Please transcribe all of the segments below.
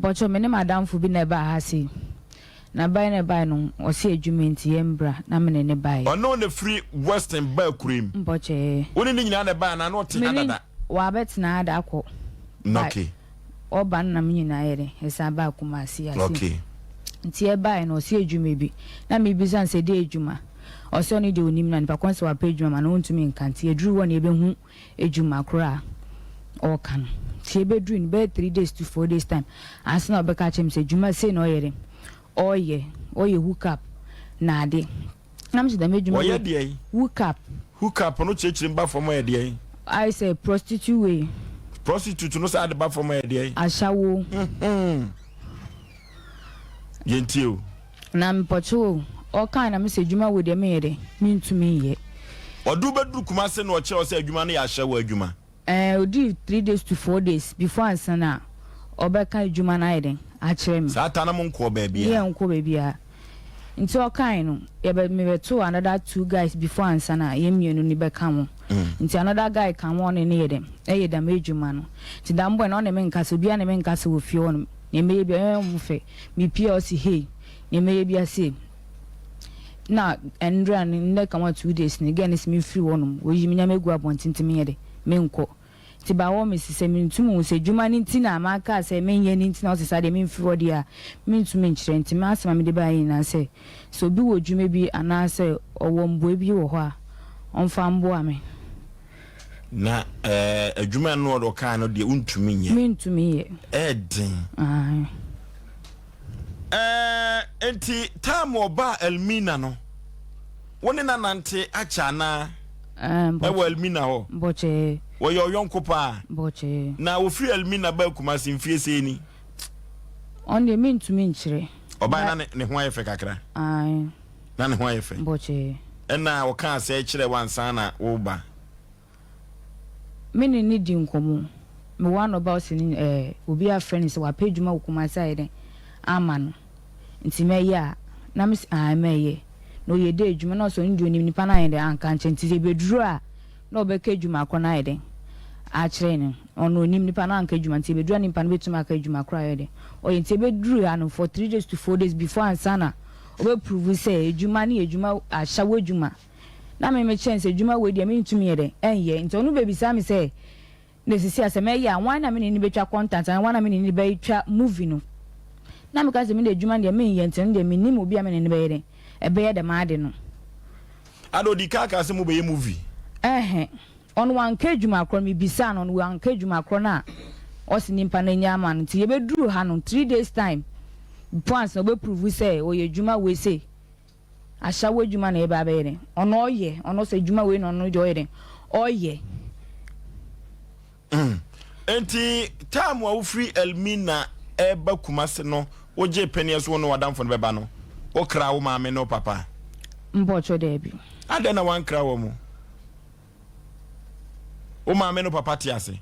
Mpɔkyɛw me ne m'adamfo bi na ɛbaa ha sei. Na bae na ɛbae no ɔse adwuma nti yɛn bra na me ne no baeɛ. Ɔne wo na firi Western baa kuro yi mu? Mpɔkyɛɛ. Wo ne no nyinaa na ɛbae anaa na ɔte Me ha ne dada? wabɛtena ha da akɔ. But Okay. ɔba no na me nyinaa yɛ dɛn yɛsan baa Kumasi ha sei. Okay. Nti yɛbaeɛ no ɔse adwuma bi na mebisa no sɛ ɛdeɛn adwuma? Ɔse ɔno deɛ ɔnim na nipa ko no sɛ wapɛ adwuma ma no ɔntumi nka nti yɛduru hɔ na yɛbɛhu adwuma korɔ a ɔreka no. Nti yɛbɛdurui no bɛyɛ 3 days to 4 days time ansa na ɔbɛka akyerɛ me sɛ adwuma sei na ɔyɛ dɛn ɔreyɛ, ɔyɛ hook up na ade. Na mese dɛm adwuma Ɔyɛ wei deɛn? hook up. Hook up no kyerɛkyerɛ mu ba fam ɔyɛ deɛn? Ayɛ sɛ prostitute wei. Prostitute no saa de ba fam ɔyɛ deɛn? Ashawo. Mm-hmm. Yɛntie o. Na mepɔkye o, ɔkae na mese adwuma wei deɛ menyɛ dɛ, mentumi nyɛ. Ɔde wo bɛduru Kumase na ɔkyerɛ wo sɛ adwuma no yɛ ahyɛwo adwuma? Ɛɛ, odii 3 days to 4 days before ansa na ɔbɛka adwuma no ayɛ dɛn akyerɛ me. Saa ta na monkɔɔ baabiara? Yɛnkɔ baabiara. Nti ɔkae no, yɛbɛ mebɛtoo another two guys before ansa na yɛn mmienu no bɛka ho. Nti another guy ka ho a ɔne no yɛ dɛn, ɛyɛ dɛm adwuma no. Nti dɛm boy no ɔne me nkasa, obiara ne me nkasa wɔ fie hɔ nom. Nea mɛyɛ biara ɔyɛ ɔmo fɛ. Mepie a ɔse hey, nea mɛyɛ biara sei. Na ɛndra no, ndɛ ka ho a 2 days no, girl no se memfiri hɔ nom. Oyi me nneɛma egu abɔnten nti menyɛ dɛ, menkɔ. Nti by all means sɛ mentum hu sɛ adwuma no nti na maka sɛ menyɛ no nti na ɔse saa deɛ memfiri hɔ deɛ a, mentumi nkyerɛ. Nti m'asɛm a mede baeɛ nyinaa sɛ, sɛ obi wɔ dwuma bi anaasɛ ɔwɔ mboa bi wɔ hɔ a, ɔmfa mboa me. Na eh, adwuma no ɔde ɔkaa no deɛ wontumi nyɛ. Mentumi nyɛ. Ɛɛden. Ae. Eh, nti time ɔbaa Elmina no, wo ne no anante akyɛ anaa? Eh, Ɛwɔ Elmina hɔ? Mbɔkyɛɛ. Wɔyɛ ɔyɔnko paa? Mbɔkyɛɛ. Na wɔfiri Elmina baa Kumasi mfie sɛn ni? Ɔno deɛ mentumi nkyerɛ. Ɔbaa na ne ho ayɛ fɛ kakra? Ae. Na ne ho ayɛ fɛ? Mbɔkyɛɛ. Ɛna ɔkaa sɛɛ kyerɛɛ wo ansa na woreba? Me ne no di nkɔmmɔ. Mewɔ anɔba ɔse ne eh, obi afrɛ no sɛ wapɛ adwuma wɔ Kumasi ayɛ dɛn ama no nti mɛyɛ a? Na mese ae mɛyɛ. Na ɔyɛ dɛ adwuma na ɔse ɔno deɛ ɔnim nipa no ayɛ dɛn anka ankyerɛ nti sɛ ɛbɛduru a na ɔbɛka adwuma korɔ no ayɛ dɛn akyerɛ no. Ɔno ɔnim nipa no anka adwuma nti ɛbɛduru a nipa no bɛtumi aka adwuma korɔ ayɛ dɛn ɔyɛ nti ɛbɛduru ha no for 3 days to 4 days before ansa na ɔbɛ prove sɛ adwuma no yɛ adwuma ahyɛwo adwuma. Na me mekyerɛ no sɛ adwuma wei deɛ mentumi nyɛ dɛn ɛnyɛ nti ɔno bɛbisaa me sɛ na sisi a sɛ mɛyɛ a hwan na me ne no bɛtwa contact anaa hwan na me ne no bɛtwa movie no na meka sɛ me deɛ adwuma no deɛ menyɛ nti ɔno deɛ mennim obi a me ne no bɛyɛ dɛn ɛbɛyɛ dɛm ade no. Ada ɔdii kan kaa sɛ mobɛyɛ movie? Ɛhɛ ɔno wanka adwuma korɔ no mebisaa no ɔno wanka adwuma korɔ no a ɔse nipa no nyɛ ama no nti yɛbɛduru ha no 3 days time mpo ansa na ɔbɛ prove sɛ ɔyɛ adwuma wei sei. Ashawo adwuma na yɛba abɛyɛ dɛn? Ɔno ɔyɛ, ɔno sɛ adwuma wei na ɔno deɛ ɔyɛ dɛn? Ɔyɛ. Mm. Enti time a wofiri Elmina ɛreba Kumasi no, wogyee paneɛ so wo ne w'adamfo no bɛba no, wokraa wo maame ne wo papa? Mpɔkyɛ daabi. Adɛn na woankra wɔn? Wo maame ne wo papa te ase?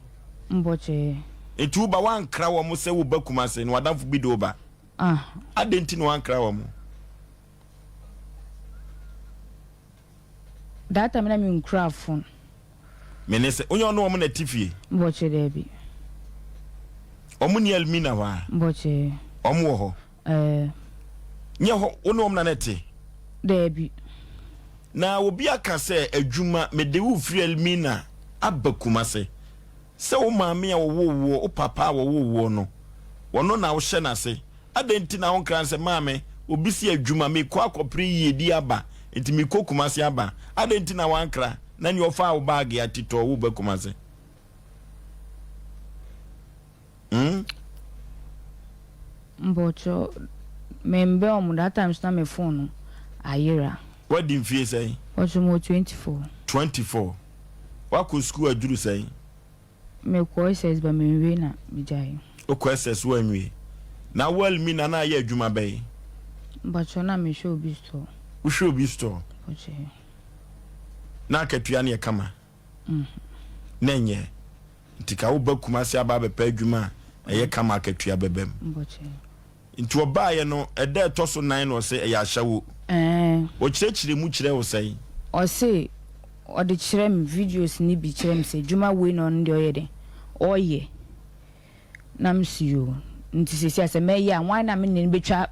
Mpɔkyɛ. Enti woba woankra wɔn sɛ woba Kumasi na w'adamfo bi de wo ba? Ah. Adɛn nti na woankra wɔn? That time na me nkura phone. Me ne sɛ wonyɛ ɔne wɔn na ɛte fie? Mbɔkyɛ daabi. Wɔn ni Elmina hɔ a? Mbɔkyɛ. Wɔn wɔ hɔ? Ɛɛ. Nyɛ hɔ, wo ne wɔn na na ɛte? Daabi. Na obi aka sɛ adwuma mede wo firi Elmina aba Kumase. Sɛ wo maame a ɔwoo woɔ, wo papa a wɔwoo woɔ no, ɔno na wohyɛ n'ase. Adɛn nti na wonkra no sɛ, Maame, obi si adwuma, merekɔ akɔpere yiedie aba, nti merekɔ Kumasi aba. Adɛn nti na woankra na nea ɔfaa wo baage ati tɔɔ wo ba Kumasi? Hmm? Mpɔkyɛ, membɛn wɔn, that time nso na me phone no ayera. Woadi mfie sɛn? Mpɔkyɛ, mewɔ 24. 24. Woakɔ sukuu aduru sɛn? Mekɔ SS but menwie na megyae. Wokɔ SS woanwie. Na wo Elmina na ayɛ adwuma bɛn? Mpakyɛw na mehwɛ obi store. Wohwɛ obi store? Mpakyɛw. Na akatua no yɛ kama? Na ɛnyɛ. Nti ka woba Kumasi aba abɛpɛ adwuma a ɛyɛ kama akatua bɛba mu. Mpakyɛw. Nti ɔbaeɛ no, ɛda a ɛtɔ so nan na ɔse ɛyɛ ahyɛwo. Ɛɛ. Ɔkyerɛkyerɛ mu kyerɛɛ wo sɛn? Ɔse ɔde kyerɛ me videos no bi kyerɛ me sɛ adwuma wei na ɔno deɛ ɔyɛ dɛn ɔyɛ. Na me se yoo. Nti seesei a sɛ mɛyɛ a hwan na me ne no bɛtwa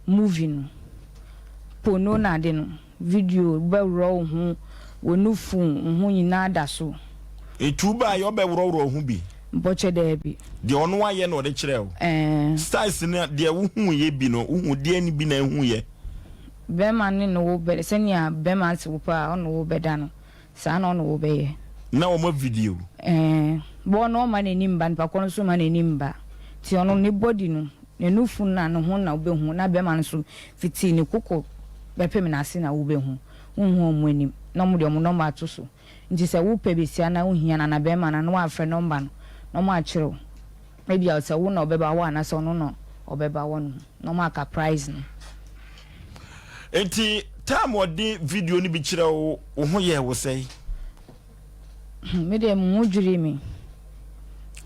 movie no? Pono na ade no, video, wobɛworɔ wo ho, wo nufu, wo ho nyinaa da so. Nti wobaeɛ ɔbɛworɔworɔ wo ho bi? Mpɔkyɛ daabi. Deɛ ɔno ayɛ na ɔde kyerɛɛ wo? Ɛɛ. Styles no deɛ wohuiɛ bi no, wohu deɛn bi na ɛhuiɛ? Bɛrima ne ne wo bɛ, sɛnea bɛrima se wo pɛ a ɔne wo bɛda no, Saa na ɔne wo bɛyɛ. Na wɔma video. Ɛɛ bɔ no ɔma n'ani mba nipa korɔ no nso mma n'ani mba nti ɔno ne body no ne nufu na ne ho na wobɛhu na bɛrima no nso fiti ne koko bɛpem n'ase na wobɛhu wonhu ɔmo anim na ɔmo de ɔmo nɔmba ato so nti sɛ wopɛ besia na wohia no anaa bɛrima no a na wafrɛ nɔmba no na ɔmo akyerɛ wo ebia sɛ wo na ɔbɛba hɔ anaa sɛ ɔno na ɔbɛba hɔ nom na ɔmo aka price no. Nti time ɔde video no bi kyerɛ wo wo ho yɛɛ wo sɛn? Me deɛ me ho dwirii me.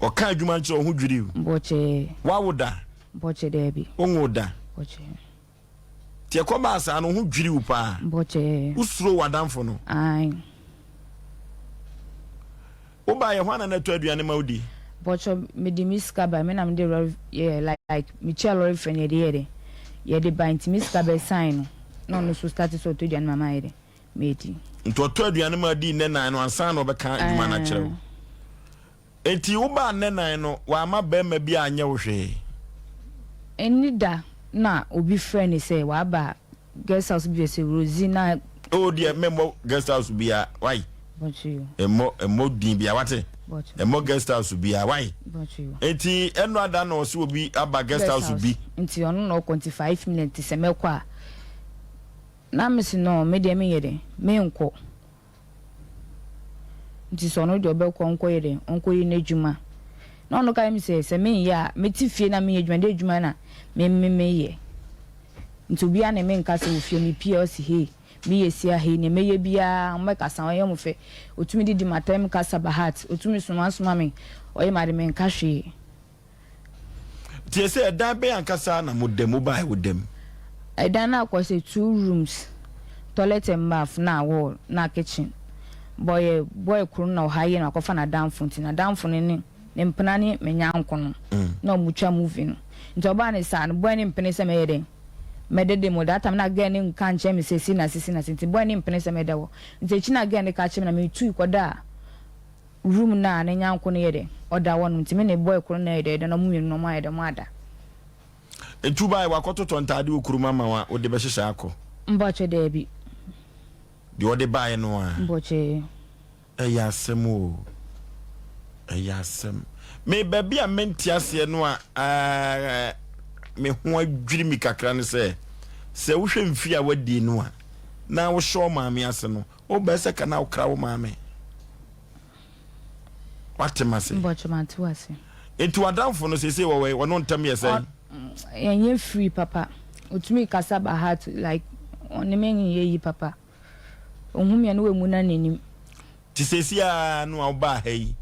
Ɔka adwuma no kyerɛ wo ho dwirii wo? Mpɔkyɛɛ. Woawo da? Mpɔkyɛ daabi. Wonwoo da? Mpɔkyɛɛ. Nti ɛkɔbaa saa no wo ho dwirii wo paa? Mpɔkyɛɛ. Wosuro w'adamfo no? Ae. Wo baeɛ hwan na na ɛtɔ aduane ma wo di? Mpɔkyɛw mede me sika bae me na mede lɔre yɛ like metua lɔre fɛ no yɛde yɛ dɛn yɛde bae nti me sika bɛ sign no na ɔno nso start sɛ ɔtɔ aduane ma mayɛ dɛn medi. Nti ɔtɔ aduane ma dii nnɛ nan no ansa na ɔbɛka adwuma no akyerɛ wo. Nti wo baa nnɛ nan no wamma barima bi anyɛ wo hwee? Ɛnni da na obi frɛ no sɛ waba Guest house bi sɛ Rosie na. Oh deɛ memmɔ guest house bia wai. Mmɔ mmɔ din bia wate. Mmɔ guest house bia wai. Nti ɛno ada na ɔsɛ obi aba guest house bi. Nti ɔno na ɔkɔ nti 5 million nti sɛ mɛkɔ a na mesi no me deɛ menyɛ dɛ menkɔ. Nti sɛ ɔno deɛ ɔbɛkɔ ɔnkɔyɛ dɛ ɔnkɔyɛ n'adwuma. Na ɔno ka yɛ me sɛ sɛ menyɛ a mete fie na menyɛ adwuma de adwuma na me me meyɛ. Nti obiara ne me nkasa wɔ fie, mepie a ɔse hey, meyɛ sei a hey, nea mɛyɛ biara wɔbɛkasa, ɔyɛ wɔn fɛ, ɔtumi didi m'atɛm kasa bahat, ɔtumi soma soma me, ɔyɛ m'ade menka hwee. Nti ɛsɛ ɛdan bɛn ankasa na mo da mu bae wo da mu? Ɛdan no akɔ sɛ two rooms, toilet and bath na hall na kitchen. But ɔyɛ boy koro no na ɔha yɛ no akɔfa n'adamfo nti n'adamfo no ne ne mpena ne me nyanko no na ɔmo twa movie no nti ɔbaa ne saa no boy no mpene sɛ mɛyɛ dɛn mɛdede mu that time na girl no nka nkyerɛ me sɛ sei na sei sei na sei nti boy no mpene sɛ mɛda hɔ nti akyi na girl no ka kyerɛ me na me tui kɔ daa room no a ne nyanko no yɛ dɛn ɔda hɔ no nti me ne boy koro no na yɛ dɛn na ɔmo mmienu no ɔmo ayɛ dɛn ɔmo ada. Nti wobaeɛ wakɔtotɔ ntaade wɔ kurom ama wo a wode bɛhyehyɛ akɔ? Mpakyɛ daabi. Deɛ ɔde baeɛ no ara? Mpakyɛ. Ɛyɛ asɛm o, ɛyɛ asɛm. Me baabi a mente aseɛ no a ɛɛ me ho adwiri mi kakra ne sɛ, sɛ wohwɛ mfie a wadie no a, na wohyɛ wo maame ase no, wobɛɛ sɛ ka na wokra wo maame. Wate ma se? Mbɔtwe mate wase. Nti w'adamfo no seesei wɔwɔ he? Wɔne wo ntam yɛ sɛn? Yɛnyɛ free papa. Otumi kasa by heart like ɔne me nyɛ yi papa. Ohu me a na wamuna n'anim. Nti seesei ara no a wobaa ha yi,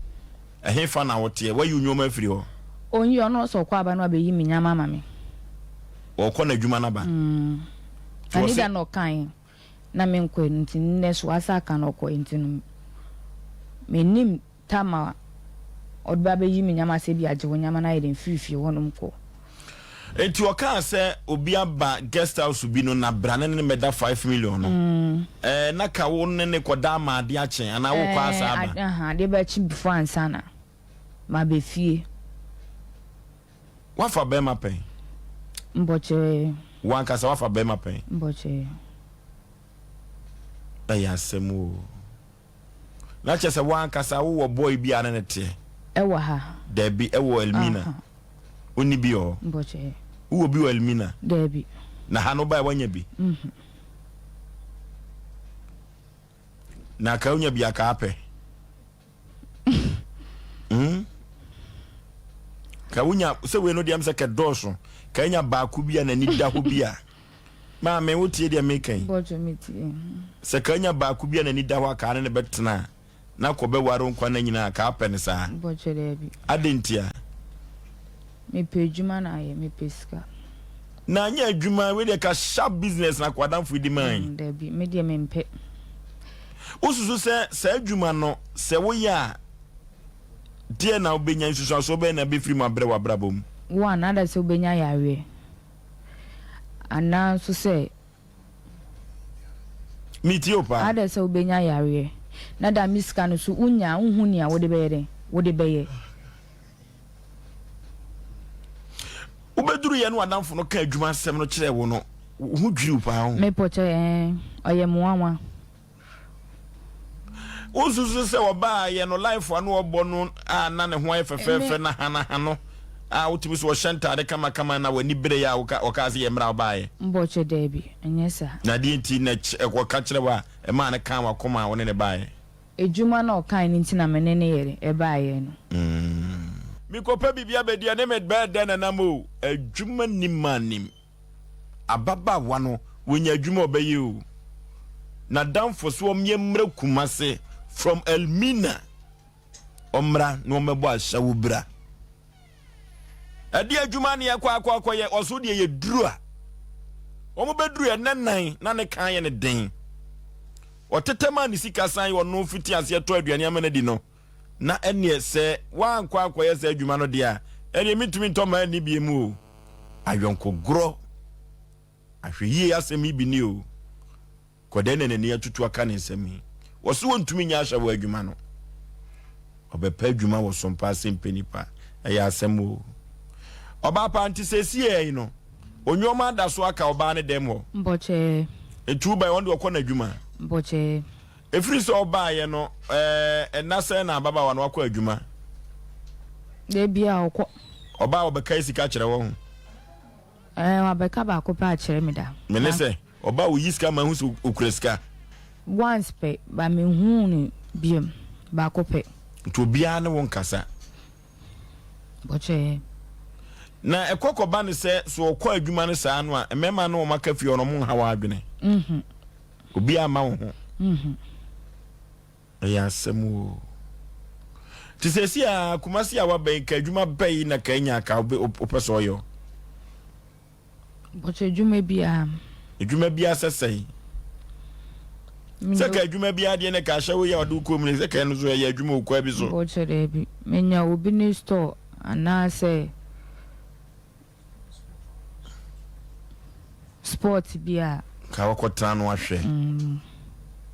ɛhefa na woteɛ? Woayi wo nneɛma afiri hɔ? Ɔnyi, ɔno ɔsɛ ɔkɔ aba na wabɛyi me nneɛma ama me. Ɔkɔ n'adwuma no aba? Mm. Nti Na ne ɔse. da na ɔkae na menkɔe no nti nnɛ so wasa aka na ɔkɔe nti no mennim. Tam a ɔde ba bɛyi me nneɛma sɛ ebia gye wo nneɛma no ayɛ dɛn firi fie hɔnom kɔ. Enti ɔkaa sɛ obi aba guest house bi no na bra ne ne mmɛda 5 million no. Ɛɛ na ka wo ne ne kɔda ama ade akye anaa wokɔ asa aba? Ɛɛ aha adeɛ bɛkye before ansa na maba fie. Woafa bɛrima pɛn? Mpɔkyɛɛ. Wo ankasa woafa bɛrima pɛn? Mpɔkyɛɛ. Ɛyɛ asɛm o. Na kyerɛ sɛ w'ankasa wowɔ boy bi a ne ne teɛ? Ɛwɔ ha. Dabi, ɛwɔ Elmina. Aha. Wonni bi wɔ hɔ? Mpɔkyɛɛ. Wowɔ bi wɔ Elmina? Dabi. Na ha no wobae woanya bi? Mhm. Na ka wonya bi a ka apɛ? Mm? Ka wonya, sɛ wei no deɛ m sɛ kɛ dɔɔso, ka nya baako bi a n'ani da hɔ bi a. Maame, wotie deɛ meka yi? Bɔtɔ metie. Sɛ ka nya baako bi a n'ani da hɔ a kaa ne ne bɛtena a, na kɔ bɛware wo nkwa nna nyinaa a, kaa pɛ no saa? Bɔtɔ daabi. Adɛn ntia? Mepɛ adwuma na ayɛ, mepɛ sika. Na anyɛ adwuma, wei deɛ ka sharp business na kwadamfo yi di maa yi. Daabi, me deɛ mempɛ. Wosusu sɛ saa adwuma no, sɛ woyɛ a, deɛ na wobɛnya, nsusuansoɔ bɛn na ɛbɛfiri mu abrɛ w'abrabɔ mu? One, ada sɛ wobɛnya yareɛ anaa nso sɛ. Metie o paa. Ada sɛ wobɛnya yareɛ na da me sika no so wonya a wonhu nea wode bɛyɛ dɛn wode bɛyɛ. Wobɛduru yɛ ne w'adamfo no ka adwuma asɛm no kyerɛɛ wo no, wo ho dwiriw paa ho? Mepɔkyɛ ɛɛ, ɔyɛ me nwanwa. Wosusu sɛ ɔbaa yɛ no life a na ɔbɔ no a na ne ho ayɛ fɛfɛɛfɛ na hanaha no a wotumi sɛ ɔhyɛ ntaade kamakama na w'ani bere yɛ a wɔkaa sɛ yɛ mmerɛ a ɔbaeɛ? Mbɔkyɛ daabi, ɛnyɛ saa. Na deɛ nti na wɔka kyerɛ wo a ɛmaa no kaa w'akoma a wo ne no baeɛ? Adwuma no a ɔkae no nti na me ne no yɛ dɛn ɛbaeɛ no. Mekɔpɛ biribi abɛdi a ne me bɛyɛ dɛn na nam o, adwuma nnim maa nim. Ababaawa no wanya adwuma a ɔbɛyɛ o. N'adamfo so ɔmmyɛ mmra Kumase from Elmina. Ɔmmra na ɔmmɛbɔ ahyɛwo bra. Ɛde adwuma ne ɛkɔ akɔ akɔyɛ ɔso deɛ yɛ duru a. Wɔn bɛduru ɛnɛ nan na ne kan yɛ ne den. Ɔtetɛ maa ne sika san yɛ ɔno fiti aseɛ tɔ aduane ama no adi no. Na ɛneɛ sɛ woankɔ ankɔyɛ saa adwuma no deɛ a, ɛneɛ mentumi ntɔ mmaa nni bie mu o. Ayɔnkogorɔ, ahwɛyie asɛm yi bi ni o. Kɔdɛn na n'ani atutu aka ne nsɛm yi? Wɔse wɔntumi nyɛ ahyɛwɔ adwuma no. Ɔbɛpɛ adwuma wɔ sompa ase mpɛ nipa. Ɛyɛ asɛm o. Ɔbaa paa nti seesei yi no, onwoma da so aka ɔbaa ne dɛm hɔ. Mpɔkyɛɛ. Nti wobae ɔno deɛ ɔkɔ n'adwuma. Mpɔkyɛɛ. Ɛfiri sɛ ɔbaeɛ no, ɛɛ, nna sɛn na ababaawa no wakɔ adwuma? Da biara ɔkɔ. Ɔbaa ɔbɛkae sika kyerɛ wɔ ho? Ɛɛ, wabɛka baako pɛ akyerɛ me da. Me ne sɛ, ɔbaa ɔyi sika ma ahu sɛ ɔkura sika? Once pɛ, but menhuu no biom, baako pɛ. Nti obiara ne wo nkasa? Bɔkyɛɛ. Na ɛkɔ kɔba no sɛ, so ɔkɔ adwuma no saa no a, mmarima no wɔn aka fie hɔ no, wɔn nha wɔn adwene? Mhm. Obiara mma wo ho. Mhm. Ɛyɛ asɛm o. Te sɛ si a Kumasi a waba yi, ka adwuma bɛyi na ka anya ka wopɛ sɛ ɔyɔ. Bɔkyɛ adwuma biara. Adwuma biara sɛ sɛn? Sɛ ka adwuma biara deɛ na ka ahyɛ wo yɛ ɔde wo kɔn mu ne sɛ ka ɛno so ɛyɛ adwuma okwa bi so. Bɔkyɛ daabi. Menya obi ne store anaasɛ sport bi a. Ka wakɔtena no ahwɛ. Mm.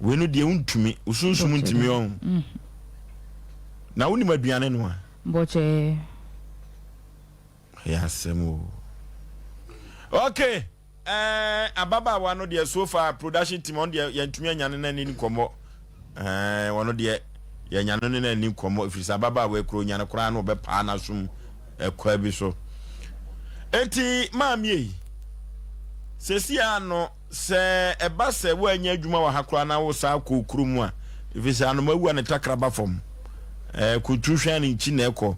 Wei no deɛ wontumi, wo sunsum ntumi ɔho. Mm. Na wonim aduane no a? Bɔkyɛ. Ɛyɛ asɛm o. Okay. Eh, ababaawa no deɛ so far production team ɔno deɛ yɛntumi anya ne n'ani nkɔmmɔ. Eh, ɔno deɛ yɛnya no ne n'ani nkɔmmɔ ɛfiri sɛ ababaawa kuro nya no koraa na ɔbɛpaa n'asom ɛkwa bi so. Enti maame yi, sɛsi a no sɛ ɛba sɛ woanya adwuma wɔ ha koraa na wo saa kɔ kuro mu a, ɛfiri sɛ anoma wu a ne takra ba fam. Eh, kuntu hwɛn ne nkyi na ɛkɔ.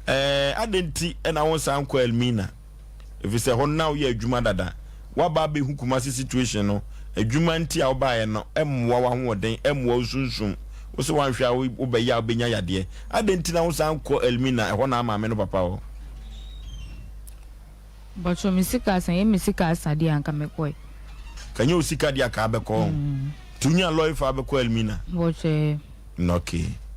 Ɛɛ, adɛn nti na wonsan nkɔ Elmina? Efisɛ ɛhɔ no na woyɛ adwuma dada. Woaba abɛhu Kumasi situation no, adwuma nti a wobaeɛ no mmoa w'ahoɔden, ɛmmoa wo sunsum. Wo se woanhwɛ a wobɛyɛ a wobɛnya yadeɛ. Adɛn nti na wonsan nkɔ Elmina, ɛhɔ na maame no papa wɔ? Mpakyɛw me sika asa, ɛnyɛ me sika asa deɛ a anka mekɔe. Ka ɛnyɛ wo sika deɛ a ka abɛkɔ. Nti wonyaa lɔre fa abɛkɔ Elmina? Mpakyɛw. Okay.